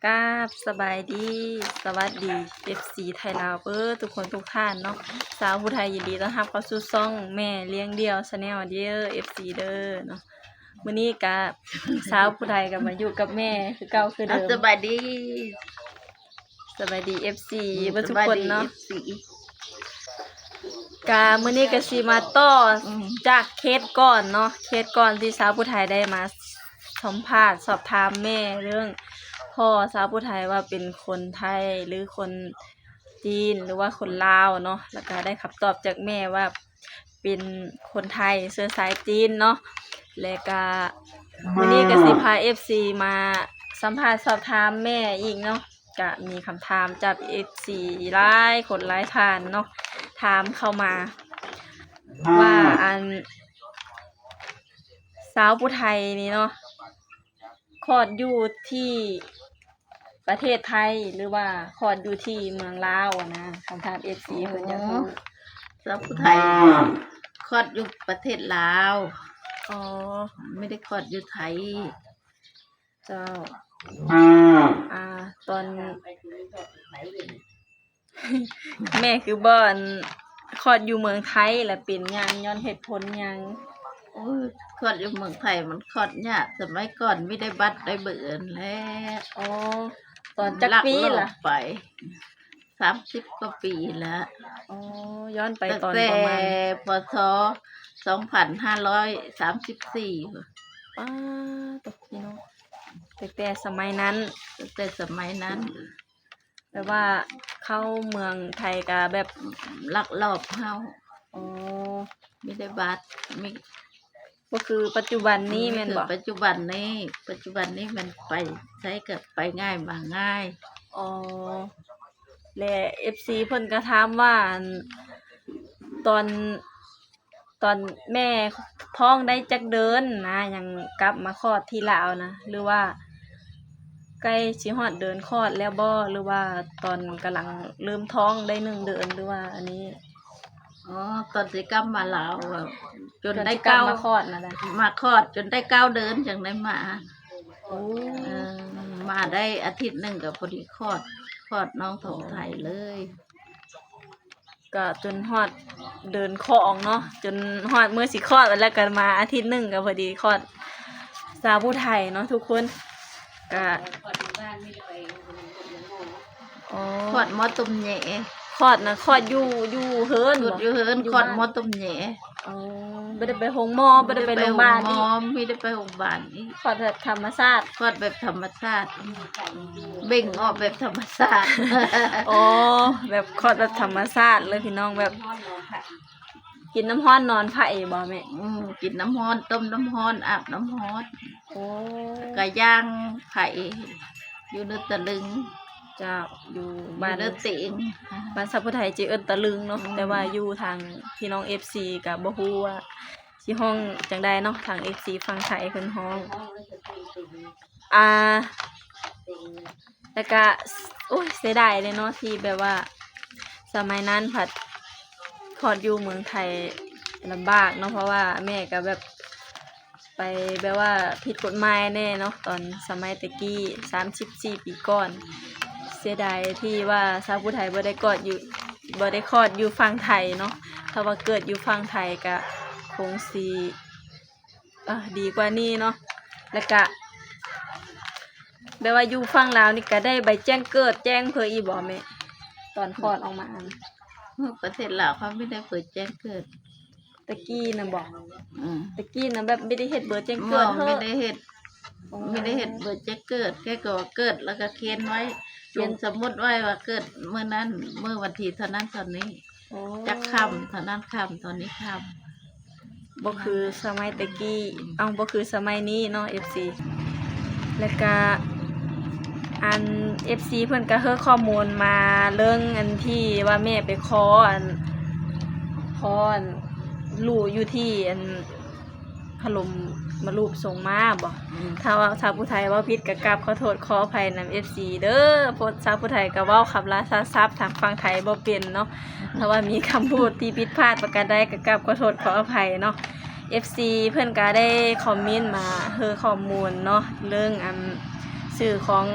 ກາບສະບາຍດີ ສະຫວັດດີ ເອັຟຊີ ໄທລາວເບີດທຸກຄົນທຸກທ່ານເນາະ. ສາວຜູ້ໄທຍິນດີຕ້ອນຮັບເຂົ້າສູ່ຊ່ອງແມ່ລ້ຽງດ່ຽວ Channel ເດີ ເອັຟຊີ ເດີເນາະ. ມື້ນີ້ກະສາວຜູ້ໄທກໍມາຢູ່ກັບແມ່ຄືເກົ່າຄືເດີມ. ສະບາຍດີ ສະບາຍດີ ເອັຟຊີ ເບີດທຸກຄົນເນາະ. ກະມື້ນີ້ກະຊິມາຕໍ່ ອືມ ຈາກເຄສກ່ອນເນາະ ເຄສກ່ອນທີ່ສາວຜູ້ໄທໄດ້ມາສຳພາດສອບຖາມແມ່ເລື່ອງ ພໍ່ສາວຜູ້ໄທວ່າເປັນຄົນໄທ ຫຼື ຄົນຈີນ ຫຼືວ່າຄົນລາວເນາະ ແລ້ວກະໄດ້ຄຳຕອບຈາກແມ່ວ່າ ເປັນຄົນໄທເຊື້ອສາຍຈີນເນາະ ແລະກະມື້ນີ້ກະຊິພາເອັຟຊີມາສຳພາດສອບຖາມແມ່ອີກເນາະ. ກະມີຄຳຖາມຈາກເອັຟຊີຫຼາຍຄົນຫຼາຍທ່ານເນາະ ຖາມເຂົ້າມາວ່າ ອັນ ສາວຜູ້ໄທນີ້ເນາະ ຄອດຢູ່ທີ່ປະເທດໄທ ຫຼືວ່າຄອດຢູ່ທີ່ເມືອງລາວຫັ້ນນະ? ຄຳຖາມເອັຟຊີເພິ່ນຢາກຮູ້. ສາວຜູ້ໄທຄອດຢູ່ປະເທດລາວ. ອໍ ບໍ່ໄດ້ຄອດຢູ່ໄທ. ເຈົ້າ. ອາ ຕອນ ແມ່ຄືບໍ່ ອັນ ຄອດຢູ່ເມືອງໄທ ລະເປັນຫຍັງ ຍ້ອນເຫດຜົນຫຍັງ? ໂອ້ຍ ຄອດຢູ່ເມືອງໄທມັນຄອດຍາກ ສະໄໝກ່ອນມີແຕ່ບັດໄດ້ເບີຫັ້ນແຫຼະ. ອໍ ຕອນຈັກປີລະ? ໄປສາມສິບກວ່າປີລະ. ອໍ ຍ້ອນໄປຕອນປະມານ ຕັ້ງແຕ່ ພ.ສ. ສອງພັນຫ້າຮ້ອຍສາມສິບສີ່. ປ້າດໂທ້ ພີ່ນ້ອງ ຕັ້ງແຕ່ສະໄໝນັ້ນ ຕັ້ງແຕ່ສະໄໝນັ້ນ. ແບບວ່າເຂົ້າເມືອງໄທກະແບບລັກລອບເຂົ້າ. ອໍ ມີແຕ່ບັດ ມີ ບໍ່ຄືປັດຈຸບັນນີ້ແມ່ນບໍ່? ບໍ່ຄືປັດຈຸບັນນີ້ ປັດຈຸບັນນີ້ແມ່ນໄປໃສກະໄປງ່າຍມາງ່າຍ. ອໍ ແລະ ເອັຟຊີ ເພິ່ນກະຖາມວ່າ ອັນ ຕອນ ຕອນແມ່ທ້ອງໄດ້ຈັກເດືອນນະ ຍັງກັບມາຄອດທີ່ລາວນະ ຫຼືວ່າໃກ້ຊິຮອດເດືອນຄອດແລ້ວບໍ່ ຫຼືວ່າຕອນກຳລັງເລີ່ມທ້ອງໄດ້ໜຶ່ງເດືອນ ຫຼືວ່າອັນນີ້? ອໍ ຕອນຊິກັບມາລາວ ຈົນໄດ້ເກົ້າ ມາຄອດນະ ມາຄອດຈົນໄດ້ເກົ້າເດືອນຈັ່ງໄດ້ມາ. ໂອ້ ເອີ ມາໄດ້ອາທິດໜຶ່ງກະພໍດີຄອດ ຄອດນ້ອງທອງໄທເລີຍ. ກະຈົນຮອດເດືອນຂອງເນາະ ຈົນຮອດມື້ຊິຄອດ ແລ້ວກະມາອາທິດໜຶ່ງກະພໍດີຄອດສາວຜູ້ໄທເນາະທຸກຄົນ. ກະ ອໍ ຄອດໝໍຕົ້ມແຍ ຄອດນະ ຄອດຢູ່ ຢູ່ເຮືອນ ຄອດຢູ່ເຮືອນ ຢູ່ບ້ານ ຄອດໝໍຕົ້ມແຍ. ອໍ ບໍ່ໄດ້ໄປໂຮງໝໍ ບໍ່ໄດ້ໄປໂຮງບານອີກ ບໍ່ໄດ້ໄປໂຮງໝໍ ມີແຕ່ໄປໂຮງບານອີກ. ຄອດແບບທຳມະຊາດ ຄອດແບບທຳມະຊາດ ເບັ່ງອອກແບບທຳມະຊາດ. ອໍ ແບບຄອດແບບທຳມະຊາດເລີຍພີ່ນ້ອງ ແບບກິນນ້ຳຮ້ອນນອນໄຜບໍ່ແມ່? ອືມ ກິນນ້ຳຮ້ອນ ຕົ້ມນ້ຳຮ້ອນ ອາບນ້ຳຮ້ອນ. ໂອ້ ກະຍ່າງໄຜຢູ່ເນີດຕະລຶງ. ເຈົ້າ ຢູ່ບ້ານ ຢູ່ເນີດເຕັງ ບ້ານສາວຜູ້ໄທຈະເອີ້ນຕະລຶງເນາະ ອືມ ແຕ່ວ່າຢູ່ທາງພີ່ນ້ອງເອັຟຊີກະບໍ່ຮູ້ວ່າຊິຮ້ອງຈັ່ງໃດເນາະ ທາງເອັຟຊີຝັ່ງໄທເພິ່ນຮ້ອງ. ອ່າ ແລ້ວກະ ໂອ້ຍ ເສຍດາຍເດ້ເນາະ ທີ່ແບບວ່າສະໄໝນັ້ນພັດຄອດຢູ່ເມືອງໄທລຳບາກເນາະ ເພາະວ່າແມ່ກະແບບ ໄປແບບວ່າຜິດກົດໝາຍແດ່ເນາະ ຕອນສະໄໝແຕ່ກີ້ ສາມສິບສີ່ປີກ່ອນ. ເສຍດາຍທີ່ວ່າຊາວຜູ້ໄທບໍ່ໄດ້ກອດຢູ່ ບໍ່ໄດ້ຄອດຢູ່ຝັ່ງໄທເນາະ ຖ້າວ່າເກີດຢູ່ຝັ່ງໄທກະຄົງຊິ ເອີ ດີກວ່ານີ້ເນາະ. ແລ້ວກະແບບວ່າຢູ່ຝັ່ງລາວນີ້ກະໄດ້ໃບແຈ້ງເກີດແຈ້ງເຜີອີກບໍ່ແມ່ ຕອນຄອດອອກມາ? ປະເທດລາວເຂົາມີແຕ່ໃບແຈ້ງເກີດ. ແຕ່ກີ້ນະບໍ? ອືມ ແຕ່ກີ້ນະແບບບໍ່ໄດ້ເຮັດເບີແຈ້ງເກີດເຮີ້? ບໍ່ໄດ້ເຮັດ ອໍ ບໍ່ໄດ້ເຮັດເບີແຈ້ງເກີດ ແຄ່ກະວ່າເກີດແລ້ວກະຂຽນໄວ້ ຂຽນ ລົງສະໝຸດໄວ້ວ່າເກີດມື້ນັ້ນ ມື້ວັນທີເທົ່ານັ້ນເທົ່ານີ້. ອໍ ຈັກຄ່ຳເທົ່ານັ້ນຄ່ຳ ເທົ່ານີ້ຄ່ຳ ບໍ່ຄືສະໄໝແຕ່ກີ້ ເອົ້າ ບໍ່ຄືສະໄໝນີ້ເນາະ ເອັຟຊີ. ແລ້ວກະ ອັນ ເອັຟຊີ ເພິ່ນກະເຮີຂໍ້ມູນມາເລື່ອງອັນທີ່ວ່າແມ່ໄປຂໍອັນ ຂໍອັນ ຫຼູຢູ່ທີ່ອັນ ພັດລົມມາລູບສົ່ງມາບໍ? ອືມ ຖ້າວ່າຊາວຜູ້ໄທເວົ້າຜິດກະກາບຂໍໂທດຂໍອະໄພນຳ ເອັຟຊີ ເດີ ເພາະຊາວຜູ້ໄທກະເວົ້າຄຳລາຊາສັບທາງຝັ່ງໄທບໍ່ເປັນເນາະ. ຖ້າວ່າມີຄຳພູດທີ່ຜິດພາດປະການໃດກະກາບຂໍໂທດຂໍອະໄພເນາະ. ເອັຟຊີ ເພິ່ນກະໄດ້ຄອມເມັນມາເຮີຂໍ້ມູນເນາະ ເລື່ອງອັນ ຊື່ຂອງ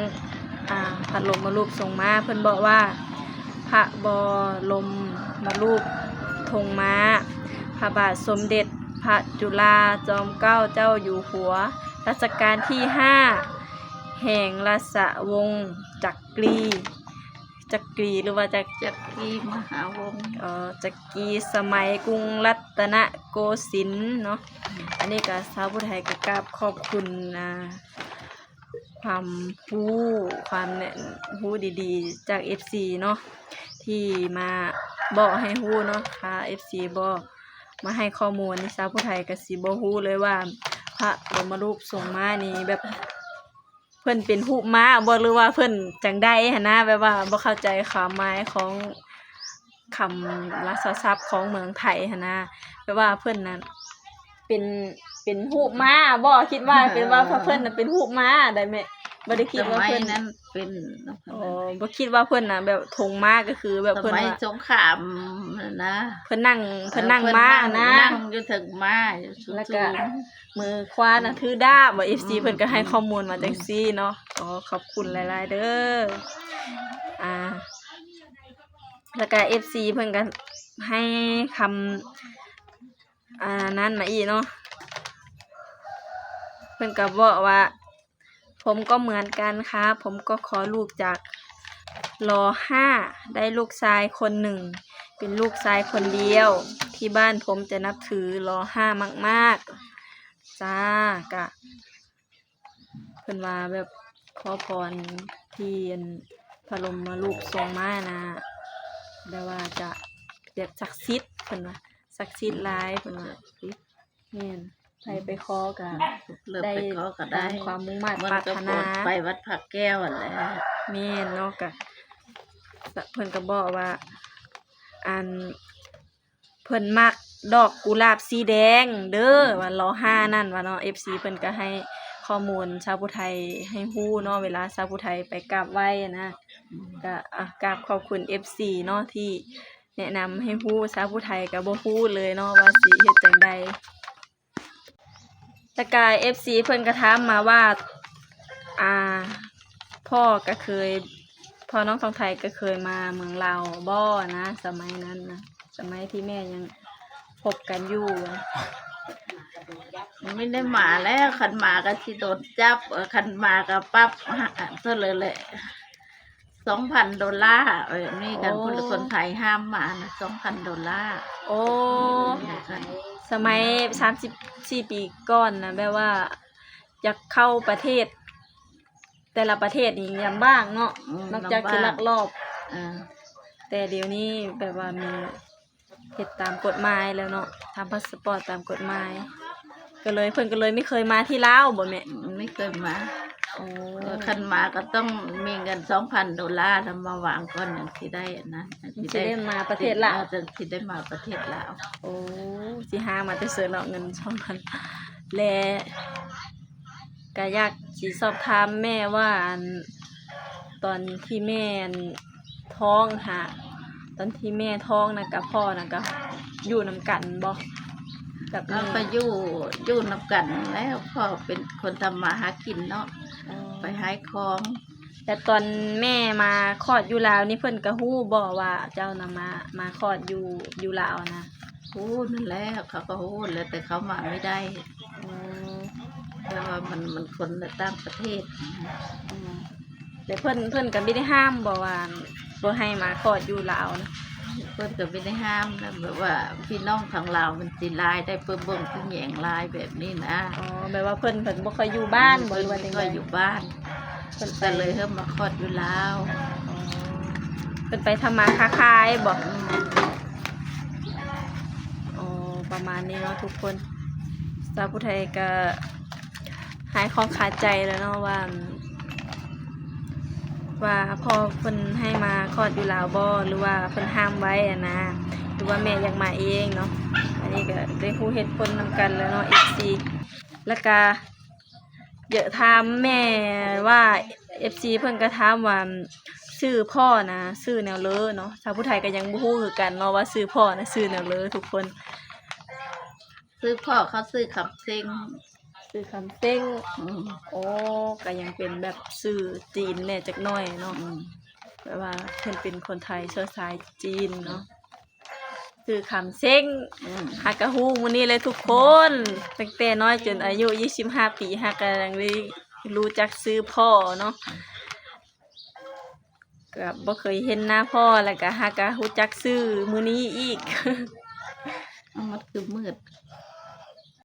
ອ່າ ພະລົມມະຮູບຊົງມ້າ ເພິ່ນບອກວ່າ ພະບໍລົມມະຮູບຊົງມ້າ ພະບາດສົມເດັດພະຈຸລາຈອມເກົ້າເຈົ້າຢູ່ຫົວ ລັດຊະການທີຫ້າ ແຫ່ງລາຊະວົງຈັກກຣີ ຈັກກຣີ ຫຼືວ່າຈັກ ຈັກກຣີມະຫາວົງ ເອີ ຈັກກຣີສະໄໝກຸງລັດຕະນະໂກສິນເນາະ. ອັນນີ້ກໍຊາວຜູ້ໄທກໍກາບຂອບຄຸນ ອ່າ ຄວາມຮູ້ ຄວາມແນ ຮູ້ດີໆ ຈາກເອັຟຊີເນາະ ທີ່ມາບອກໃຫ້ຮູ້ເນາະ. ຖ້າເອັຟຊີບໍ່ມາໃຫ້ຂໍ້ມູນນີ້ ຊາວຜູ້ໄທກໍຊິບໍ່ຮູ້ເລີຍວ່າ ພະບໍລົມມະຮູບຊົງມ້ານີ້ ແບບ ເພິ່ນເປັນຮູບມ້າບໍ່ ຫຼືວ່າເພິ່ນຈັ່ງໃດຫັ້ນນະ ແບບວ່າບໍ່ເຂົ້າໃຈຄວາມໝາຍຂອງຄຳລາຊະສັບຂອງເມືອງໄທຫັ້ນນະ ແບບວ່າເພິ່ນນັ້ນເປັນ ເປັນຮູບມ້າບໍ່ ຄິດວ່າເປັນວ່າເພິ່ນນະເປັນຮູບມ້າໄດ໋ແມ່ ບໍ່ໄດ້ຄິດວ່າເພິ່ນ ສະໄໝນັ້ນເປັນ ອໍ ບໍ່ຄິດວ່າເພິ່ນນະແບບຖົງມ້າ ກໍຄືແບບເພິ່ນວ່າ ສະໄໝສົງຄາມຫັ້ນນະ ເພິ່ນນັ່ງ ເອີ ເພິ່ນນັ່ງມ້ານະ ນັ່ງຢູ່ເທິງມ້າ ຢູ່ສູງໆ ແລ້ວກໍ ມືຂວານະຖືດາບ ວ່າເອັຟຊີ ອືມ ເພິ່ນກໍໃຫ້ຂໍ້ມູນມາ ອືມ ຈັ່ງຊີ້ເນາະ. ຂໍຂອບຄຸນຫຼາຍໆເດີ ອ່າ ແລ້ວກໍເອັຟຊີເພິ່ນກໍໃຫ້ຄຳ ອັນນັ້ນມາອີກເນາະ ເພິ່ນກໍບອກວ່າ ຜົມກໍເໝືອນກັນຄັບ ຜົມກໍຂໍລູກຈາກ ລໍຫ້າ ໄດ້ລູກຊາຍຄົນໜຶ່ງ ເປັນລູກຊາຍຄົນດຽວ ທີ່ບ້ານຜົມຈະນັບຖືລໍຫ້າມາກໆ ຈ້າ ກະ ເພິ່ນວ່າແບບຂໍພອນທີ່ອັນພະລົມມະຮູບຊົງມານະ ແບບວ່າຈະແບບສັກສິດ ເພິ່ນວ່າສັກສິດຫຼາຍ ເພິ່ນວ່າ ສັກສິດ ແມ່ນ ໃຜໄປຂໍກະໄດ້ ໄປຂໍກະໄດ້ ຕາມຄວາມມຸ່ງມາດປາດຖະໜາ ໄປວັດພະແກ້ວຫັ້ນແຫຼະ ແມ່ນເນາະ ກະ ເພິ່ນກໍບອກວ່າ ອັນ ເພິ່ນມັກດອກກຸຫຼາບສີແດງເດີ ວ່າລໍຫ້ານັ້ນວ່າເນາະ ເອັຟຊີ ເພິ່ນກໍໃຫ້ຂໍ້ມູນຊາວຜູ້ໄທໃຫ້ຮູ້ເນາະ ເວລາຊາວຜູ້ໄທໄປກາບໄຫວ້ນະ ອືມ ກໍ ອ່າ ກາບຂອບຄຸນເອັຟຊີເນາະ ທີ່ແນະນຳໃຫ້ຮູ້ ຊາວຜູ້ໄທກໍບໍ່ຮູ້ເລີຍເນາະ ວ່າຊິເຮັດຈັ່ງໃດ. ແລ້ວກະເອັຟຊີເພິ່ນກະຖາມມາວ່າ ອ່າ ພໍ່ກະເຄີຍ ພໍ່ນ້ອງທອງໄທກະເຄີຍມາເມືອງລາວບໍ່ນະ ສະໄໝນັ້ນນະ ສະໄໝທີ່ແມ່ຍັງຄົບກັນຢູ່? ບໍ່ໄດ້ມາແລ້ວ ຄັນມາກະຊິໂດນຈັບ ເອີ ຄັນມາກະປັບ ເທົ່າໃດແຫຼະ ສອງພັນໂດລາ ເອີ ມີກັນ ໂອ້ ຄົນໄທຫ້າມມານະ ສອງພັນໂດລາ. ໂອ້ ສະໄໝສາມສິບສີ່ປີກ່ອນນະ ແບບວ່າຢາກເຂົ້າປະເທດ ແຕ່ລະປະເທດນີ້ລຳບາກເນາະ ອືມ ນອກຈາກຊິລັກລອບ ເອີ ແຕ່ດຽວນີ້ແບບວ່າມີ ເຮັດຕາມກົດໝາຍແລ້ວເນາະ ທຳພາສປອດຕາມກົດໝາຍ ກໍເລີຍ ເພິ່ນກໍເລີຍໄມ່ເຄີຍມາທີ່ລາວບໍ່ແມ່? ອືມ ໄມ່ເຄີຍມາ. ໂອ້ ເອີ ຄັນມາກໍຕ້ອງມີເງິນສອງພັນໂດລາ ແລ້ວມາວາງກ່ອນ ຈັ່ງຊິໄດ້ອັນນັ້ນ ຈັ່ງຊິໄດ້ມາປະເທດລາວ ເອີ ຈັ່ງຊິໄດ້ມາປະເທດລາວ. ໂອ້ ຊິຫາມາແຕ່ໃສເນາະ ເງິນສອງພັນ ແລະ ກະຢາກຊິສອບຖາມແມ່ວ່າ ອັນ ຕອນທີ່ແມ່ ອັນ ທ້ອງຫັ້ນ ຕອນທີ່ແມ່ທ້ອງນະ ກັບພໍ່ນະ ກະຢູ່ນຳກັນບໍ່? ກັບແມ່ ເຮົາກະຢູ່ ຢູ່ນຳກັນແຫຼະ ພໍ່ເປັນຄົນທຳມາຫາກິນເນາະ ອໍ ໄປຫາຂອງ. ແລ້ວຕອນແມ່ມາຄອດຢູ່ລາວນີ້ ເພິ່ນກະຮູ້ບໍ່ວ່າເຈົ້ານະມາ ມາຄອດຢູ່ ຢູ່ລາວນະ? ຮູ້ນັ້ນແຫຼະ ເຂົາກໍຮູ້ແຫຼະ ແຕ່ເຂົາມາໄມ່ໄດ້. ອໍ ແຕ່ວ່າມັນ ມັນຄົນລະຕ່າງປະເທດ. ອໍ ແຕ່ເພິ່ນ ເພິ່ນກໍບໍ່ໄດ້ຫ້າມບໍ່ວ່າບໍ່ໃຫ້ມາຄອດຢູ່ລາວນະ? ເພິ່ນກໍບໍ່ໄດ້ຫ້າມນະ ແບບວ່າພີ່ນ້ອງທາງລາວມັນຊິຫຼາຍໄດ໋ ເພິ່ນເບິ່ງຜູ້ແຍງຫຼາຍແບບນີ້ນະ. ອໍ ແບບວ່າເພິ່ນ ເພິ່ນບໍ່ຄ່ອຍຢູ່ບ້ານບໍ່ ຫຼືວ່າຈັ່ງໃດ? ເພິ່ນບໍ່ຄ່ອຍຢູ່ບ້ານ ເພິ່ນກໍເລີຍເຮັດມາຄອດຢູ່ລາວ. ອໍ ເພິ່ນໄປທຳມາຄ້າຂາຍບໍ່? ອືມ ອໍ ປະມານນີ້ເນາະທຸກຄົນ ຊາວຜູ້ໄທກໍຫາຍຄອງຄາໃຈແລ້ວເນາະວ່າ ວ່າພໍ່ເພິ່ນໃຫ້ມາຄອດຢູ່ລາວບໍ່ ຫຼືວ່າເພິ່ນຫ້າມໄວ້ຫັ້ນນະ ຫຼືວ່າແມ່ຢາກມາເອງເນາະ. ອັນນີ້ກໍໄດ້ຮູ້ເຫດຜົນນຳກັນແລ້ວເນາະ ເອັຟຊີ. ແລ້ວກໍ ຢາກຖາມແມ່ວ່າ ເອັຟຊີເພິ່ນກໍຖາມວ່າ ຊື່ພໍ່ນະຊື່ແນວເລີເນາະ ຊາວຜູ້ໄທກໍຍັງບໍ່ຮູ້ຄືກັນເນາະວ່າຊື່ພໍ່ນະຊື່ແນວເລີທຸກຄົນ. ຊື່ພໍ່ເຂົາຊື່ຄຳເສັງ. ຊື່ຄຳເສັງ. ອືມ ໂອ້ ກໍຍັງເປັນແບບຊື່ຈີນແດ່ຈັກໜ້ອຍເນາະ. ອືມ ແບບວ່າເພິ່ນເປັນຄົນໄທເຊື້ອສາຍຈີນເນາະ. ຊື່ຄຳເສັງ. ອືມ ຫາກະຮູ້ມື້ນີ້ແຫຼະທຸກຄົນ, ຕັ້ງແຕ່ນ້ອຍຈົນອາຍຸຊາວຫ້າປີ ຫາກະຍັງໄດ້ຮູ້ຈັກຊື່ພໍ່ເນາະ. ກໍບໍ່ເຄີຍເຫັນໜ້າພໍ່ ແລ້ວກໍຫາກະຮູ້ຈັກຊື່ມື້ນີ້ອີກ. ມັນຄືມືດ.